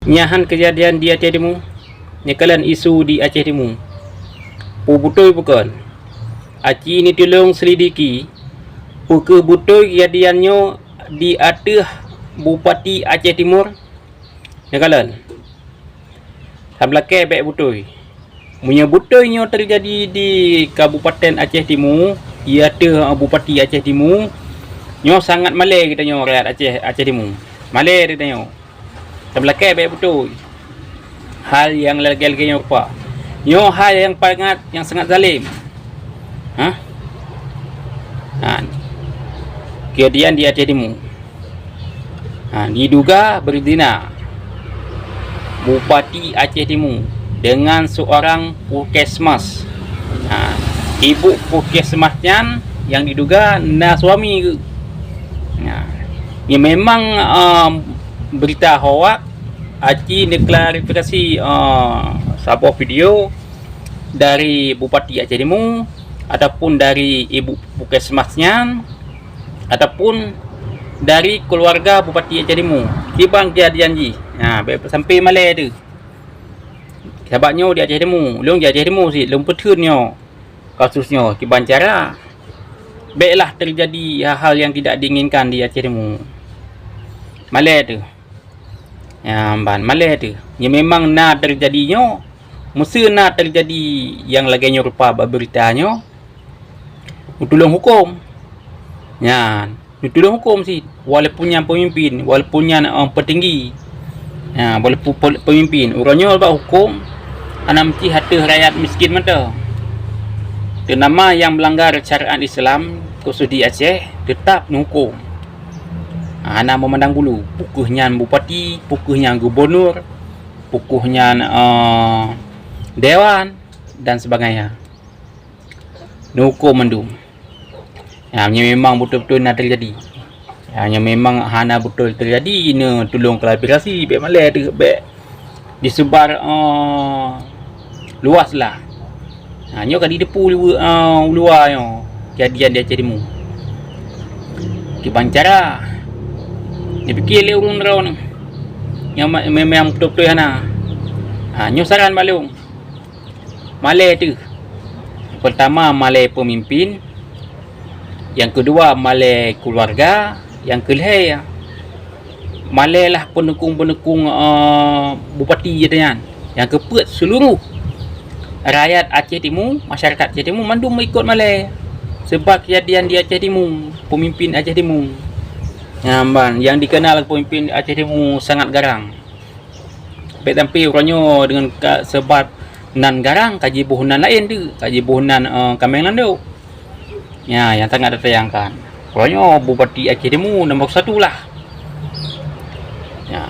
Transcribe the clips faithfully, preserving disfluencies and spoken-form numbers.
Nyan han keujadian di Aceh Timu. Neukalon isu di Aceh Timu. Peue beutôi bukon? Aci neutulông selidiki, peu kheueh beutôi keujadian nyoe di ateueh Bupati Aceh Timur? Neukalon. Sablakée bék beutôi. Meunyoe beutôi nyoe teujadi di Kabupaten Aceh Timu, ié ateueh Bupati Aceh Timu, nyoe sangat malée geutanyoe rakyat Aceh, Aceh Timu. Malée geutanyoe. Tameulakée bék beutôi hal nyang lagée-lagée nyoe rupa. Nyoe hal nyang sangat, nyang sangat zalim. Hah? Ha. Keujadian di Aceh Timu. Ha, diduga berzina Bupati Aceh Timu dengan seorang puskesmas. Ha, ibu puskesmas nyan nyang diduga na suami geuh. Ha, nyan memang, um, berita hoak. Aci neuklarifikasi, uh, saboh video dari Bupati Aceh Timu ataupun dari ibu puskesmas nyan ataupun dari keuluwarga Bupati Aceh Timu. Kiban keujadian jih. Ha, bék sampai malée teuh. Sabab nyoe di Aceh Timu, lôn di Aceh Timu sit, lôn peutheun nyoe kasus nyoe kiban cara. Béklah teujadi hal-hal nyang tidak diinginkan di Aceh Timu. Malée teuh. Nyan ban malée teuh. Nyan memang na teujadi nyoe. Meuseu na teujadi nyang lagée nyoe rupa bak beurita nyoe, neutulông hukôm. Nyan, neutulông hukôm sit. Walaupun nyan peumimpin, walaupun nyan, eh, peutinggi. Nyan, walaupun pe-, peumimpin, uroe nyoe bak hukôm hana meusti ateueh rakyat miskin mantong. Teunama nyang meulanggar syariat Islam, khusus di Aceh, teutap neuhukôm. Hana meumandang bulu, peu kheueh nyan bupati, peu kheueh nyan gubunur, peu kheueh nyan, eh, dewan, dan sebagainya. Neuhukôm mandum. Ya, nyan memang beutôi-beutôi na teujadi. Ya, nyan memang hana beutôi teujadi, neutulông klarifikasi, bék malée teuh, bék disebar, eh, luas lah. Ha, nyoe ka jiteupeue u, eh, u luwa nyoe, kejadian di Aceh Timu. Kiban cara, neupiké lé ureuëng droe nyoe, nyang ma-, memang beutôi-beutôi hana. Ha, nyoe saran bak lôn. Malée teuh. Peurtama, malée peumimpin. Nyang keudua, malée keuluwarga. Nyang keulhée, malée lah peunukung-peunukung, eh, bupati geutanyan. Nyang keupeuet, seuluruh rakyat Aceh Timu, masyarakat Aceh Timu mandum ikot malée. Sebab kejadian di Aceh Timu, peumimpin Aceh Timu. Nyan ban, nyang dikenal peumimpin Aceh Timu sangat garang. Bék sampai uroe nyoe deungon ka, sebab nan garang ka jiboh nan laén teuh, ka jiboh nan, eh, kaméng landok. Ya, nyang sangat disayangkan. Uroe nyoe Bupati Aceh Timu nombor satu lah. Ya.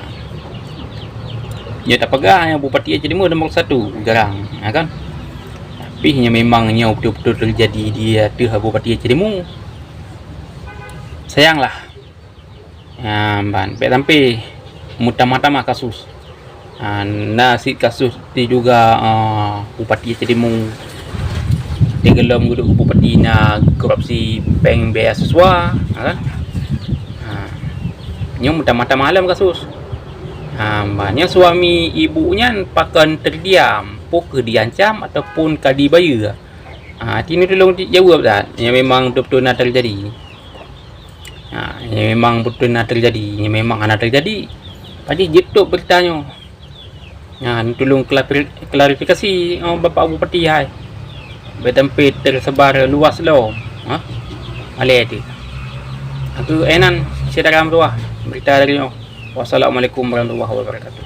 Nyoe tapeugah nyoe Bupati Aceh Timu nombor satu garang, ya kan? Tapi nyoe memang nyoe beutôi-beutôi teujadi di ateueh Bupati Aceh Timu. Sayanglah. Nyan ban, bék sampai meutamah-tamah kasus. Ha, na sit kasus di juga, ah, Bupati Aceh Timu. Di golom geuduek Bupati na korupsi péng beasiswa, ha kan? Ha. Nyoe meutamah-tamah lom kasus. Ha, ban, nyoe suami ibu nyan pakon terdiam, peu kheueh diancam ataupun ka dibayeue. Ha, tinoe tulông jaweueb that, nyang memang beutôi-beutôi na teujadi. Ha, nyang memang beutôi na teujadi, nyang memang hana teujadi. Pajih jitôb beurita nyoe. Ha, tulông klari-, klarifikasi, oh, Bapak Bupati hai. Bék sampai teusebar luas lom. Ha? Malée teuh. Aku Enan, syedara meutuwah, beurita dari nyoe. Wassalamualaikum warahmatullahi wabarakatuh.